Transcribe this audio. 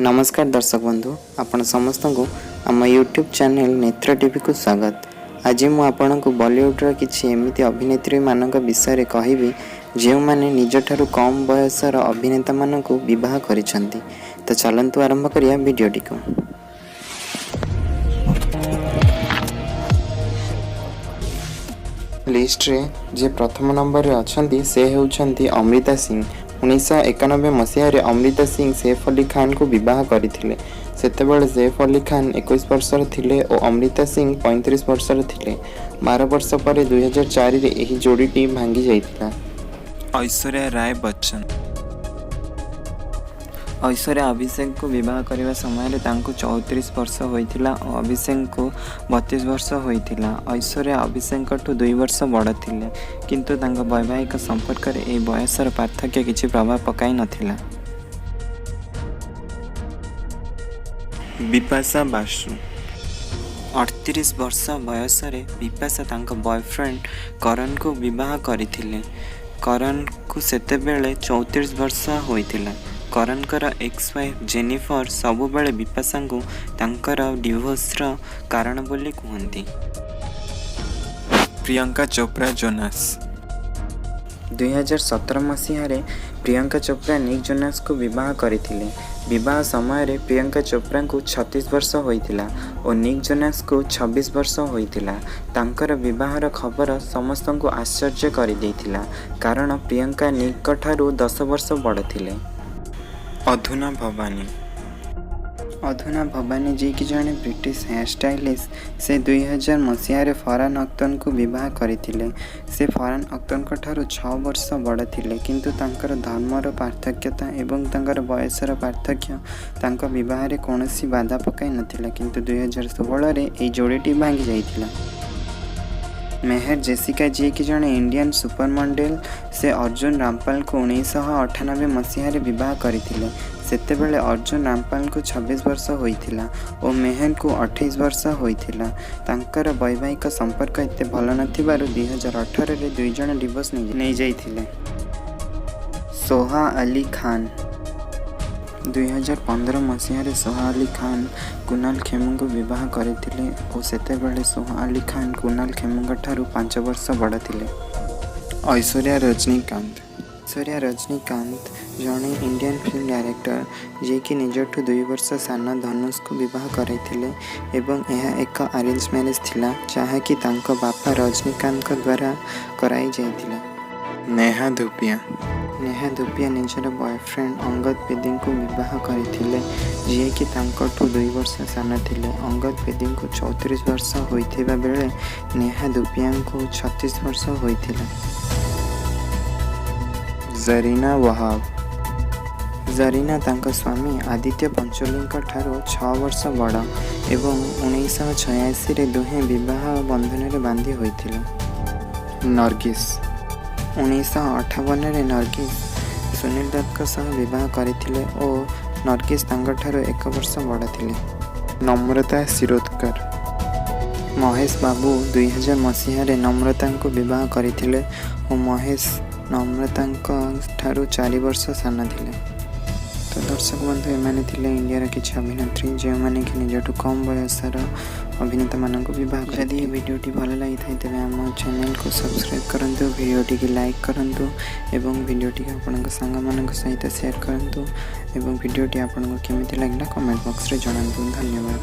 ନମସ୍କାର ଦର୍ଶକ ବନ୍ଧୁ, ଆପଣ ସମସ୍ତଙ୍କୁ ଆମ ୟୁଟ୍ୟୁବ୍ ଚ୍ୟାନେଲ୍ ନେତ୍ର ଟିଭିକୁ ସ୍ୱାଗତ। ଆଜି ମୁଁ ଆପଣଙ୍କୁ ବଲିଉଡ଼ର କିଛି ଏମିତି ଅଭିନେତ୍ରୀମାନଙ୍କ ବିଷୟରେ କହିବି, ଯେଉଁମାନେ ନିଜଠାରୁ କମ୍ ବୟସର ଅଭିନେତାମାନଙ୍କୁ ବିବାହ କରିଛନ୍ତି। ତ ଚାଲନ୍ତୁ ଆରମ୍ଭ କରିବା ଭିଡ଼ିଓଟିକୁ। ଲିଷ୍ଟରେ ଯିଏ ପ୍ରଥମ ନମ୍ବରରେ ଅଛନ୍ତି, ସେ ହେଉଛନ୍ତି ଅମ୍ରିତା ସିଂ। 1991 ମସିହାରେ ଅମ୍ରିତା ସିଂ ସୈଫ ଅଲି ଖାନଙ୍କୁ ବିବାହ କରିଥିଲେ। ସେତେବେଳେ ସୈଫ ଅଲି ଖାନ 21 ବର୍ଷର ଥିଲେ ଓ ଅମ୍ରିତା ସିଂ 35 ବର୍ଷର ଥିଲେ। 12 ବର୍ଷ ପରେ 2004ରେ ଏହି ଯୋଡ଼ିଟି ଭାଙ୍ଗି ଯାଇଥିଲା। ଐଶ୍ୱର୍ଯ୍ୟା ରାୟ ବଚ୍ଚନ। ଐଶ୍ୱର୍ଯ୍ୟା ଅଭିଷେକଙ୍କୁ ବିବାହ କରିବା ସମୟରେ ତାଙ୍କୁ 34 ବର୍ଷ ହୋଇଥିଲା ଓ ଅଭିଷେକଙ୍କୁ 32 ବର୍ଷ ହୋଇଥିଲା। ଐଶ୍ୱର୍ଯ୍ୟା ଅଭିଷେକଙ୍କଠୁ 2 ବର୍ଷ ବଡ଼ ଥିଲେ, କିନ୍ତୁ ତାଙ୍କ ବୈବାହିକ ସମ୍ପର୍କରେ ଏହି ବୟସର ପାର୍ଥକ୍ୟ କିଛି ପ୍ରଭାବ ପକାଇ ନଥିଲା। ବିପାଶା ବାସୁ। 38 ବର୍ଷ ବୟସରେ ବିପାଶା ତାଙ୍କ ବୟଫ୍ରେଣ୍ଡ କରନଙ୍କୁ ବିବାହ କରିଥିଲେ। କରନଙ୍କୁ ସେତେବେଳେ 34 ବର୍ଷ ହୋଇଥିଲା। କରନଙ୍କର ଏକ୍ସ ୱାଇଫ୍ ଜେନିଫର ସବୁବେଳେ ବିପାଶାଙ୍କୁ ତାଙ୍କର ଡିଭୋର୍ସର କାରଣ ବୋଲି କୁହନ୍ତି। ପ୍ରିୟଙ୍କା ଚୋପ୍ରା ଜୋନାସ। 2017 ମସିହାରେ ପ୍ରିୟଙ୍କା ଚୋପ୍ରା ନିକ୍ ଜୋନାସଙ୍କୁ ବିବାହ କରିଥିଲେ। ବିବାହ ସମୟରେ ପ୍ରିୟଙ୍କା ଚୋପ୍ରାଙ୍କୁ 36 ବର୍ଷ ହୋଇଥିଲା ଓ ନିକ୍ ଜୋନାସଙ୍କୁ 26 ବର୍ଷ ହୋଇଥିଲା। ତାଙ୍କର ବିବାହର ଖବର ସମସ୍ତଙ୍କୁ ଆଶ୍ଚର୍ଯ୍ୟ କରିଦେଇଥିଲା, କାରଣ ପ୍ରିୟଙ୍କା ନିକ୍‌ଙ୍କଠାରୁ 10 ବର୍ଷ ବଡ଼ ଥିଲେ। ଅଧୁନା ଭବାନୀ। ଅଧୁନା ଭବାନୀ, ଯିଏକି ଜଣେ ବ୍ରିଟିଶ ହେୟାର ଷ୍ଟାଇଲିଷ୍ଟ, ସେ 2000 ମସିହାରେ ଫରହାନ ଅଖତରଙ୍କୁ ବିବାହ କରିଥିଲେ। ସେ ଫରହାନ ଅଖତରଙ୍କଠାରୁ 6 ବର୍ଷ ବଡ଼ ଥିଲେ, କିନ୍ତୁ ତାଙ୍କର ଧର୍ମର ପାର୍ଥକ୍ୟତା ଏବଂ ତାଙ୍କର ବୟସର ପାର୍ଥକ୍ୟ ତାଙ୍କ ବିବାହରେ କୌଣସି ବାଧା ପକାଇ ନଥିଲା। କିନ୍ତୁ 2016ରେ ଏହି ଯୋଡ଼ିଟି ଭାଙ୍ଗି ଯାଇଥିଲା। ମେହର ଜେସିକା, ଯିଏକି ଜଣେ ଇଣ୍ଡିଆନ୍ ସୁପର ମଡେଲ, ସେ ଅର୍ଜୁନ ରାମପାଲଙ୍କୁ 1998 ମସିହାରେ ବିବାହ କରିଥିଲେ। ସେତେବେଳେ ଅର୍ଜୁନ ରାମପାଲଙ୍କୁ 26 ବର୍ଷ ହୋଇଥିଲା ଓ ମେହରଙ୍କୁ 28 ବର୍ଷ ହୋଇଥିଲା। ତାଙ୍କର ବୈବାହିକ ସମ୍ପର୍କ ଏତେ ଭଲ ନଥିବାରୁ 2018ରେ ଦୁଇଜଣ ଡିଭୋର୍ସ ନେଇଯାଇଥିଲେ। ସୋହା ଅଲି ଖାନ। 2015 ମସିହାରେ ସୋହା ଅଲି ଖାନ କୁନାଲ ଖେମୁଙ୍କୁ ବିବାହ କରିଥିଲେ ଓ ସେତେବେଳେ ସୋହା ଅଲି ଖାନ କୁନାଲ ଖେମୁଙ୍କଠାରୁ 5 ବର୍ଷ ବଡ଼ ଥିଲେ। ଐଶ୍ୱର୍ଯ୍ୟା ରଜନୀକାନ୍ତ। ଐଶ୍ୱର୍ଯ୍ୟା ରଜନୀକାନ୍ତ ଜଣେ ଇଣ୍ଡିଆନ୍ ଫିଲ୍ମ ଡାଇରେକ୍ଟର, ଯିଏକି ନିଜଠୁ 2 ବର୍ଷ ସାନ ଧନୁଷଙ୍କୁ ବିବାହ କରିଥିଲେ ଏବଂ ଏହା ଏକ ଆରେଞ୍ଜ ମ୍ୟାରେଜ୍ ଥିଲା, ଯାହାକି ତାଙ୍କ ବାପା ରଜନୀକାନ୍ତଙ୍କ ଦ୍ୱାରା କରାଇଯାଇଥିଲା। ନେହା ଧୁପିଆ। ନେହା ଧୁପିଆ ନିଜର ବୟଫ୍ରେଣ୍ଡ ଅଙ୍ଗଦ ବେଦୀଙ୍କୁ ବିବାହ କରିଥିଲେ, ଯିଏକି ତାଙ୍କଠୁ 2 ବର୍ଷ ସାନ ଥିଲେ। ଅଙ୍ଗଦ ବେଦୀଙ୍କୁ 34 ବର୍ଷ ହୋଇଥିବା ବେଳେ ନେହା ଧୁପିଆଙ୍କୁ 36 ବର୍ଷ ହୋଇଥିଲା। ଜରିନା ୱହାବ। ଜରିନା ତାଙ୍କ ସ୍ୱାମୀ ଆଦିତ୍ୟ ପଞ୍ଚୋଲିଙ୍କ ଠାରୁ 6 ବର୍ଷ ବଡ଼ ଏବଂ 1986ରେ ଦୁହେଁ ବିବାହ ବନ୍ଧନରେ ବାନ୍ଧି ହୋଇଥିଲେ। ନର୍ଗିସ। 1958ରେ ନର୍ଗିସ ସୁନୀଲ ଦତ୍ତଙ୍କ ସହ ବିବାହ କରିଥିଲେ ଓ ନର୍ଗିସ ତାଙ୍କଠାରୁ 1 ବର୍ଷ ବଡ଼ ଥିଲେ। ନମ୍ରତା ଶିରୋଦକର। ମହେଶ ବାବୁ 2000 ମସିହାରେ ନମ୍ରତାଙ୍କୁ ବିବାହ କରିଥିଲେ ଓ ମହେଶ ନମ୍ରତାଙ୍କ ଠାରୁ 4 ବର୍ଷ ସାନ ଥିଲେ। ତ ଦର୍ଶକ ବନ୍ଧୁ, ଏମାନେ ଥିଲେ ଇଣ୍ଡିଆର କିଛି ଅଭିନେତ୍ରୀ, ଯେଉଁମାନେ କି ନିଜଠୁ କମ୍ ବୟସର ଅଭିନେତାମାନଙ୍କୁ ବିବାହ। ଯଦି ଏହି ଭିଡ଼ିଓଟି ଭଲ ଲାଗିଥାଏ, ତେବେ ଆମ ଚ୍ୟାନେଲକୁ ସବସ୍କ୍ରାଇବ୍ କରନ୍ତୁ, ଭିଡ଼ିଓଟିକୁ ଲାଇକ୍ କରନ୍ତୁ ଏବଂ ଭିଡ଼ିଓଟିକୁ ଆପଣଙ୍କ ସାଙ୍ଗମାନଙ୍କ ସହିତ ସେୟାର କରନ୍ତୁ ଏବଂ ଭିଡ଼ିଓଟି ଆପଣଙ୍କୁ କେମିତି ଲାଗିଲା କମେଣ୍ଟ ବକ୍ସରେ ଜଣାନ୍ତୁ। ଧନ୍ୟବାଦ।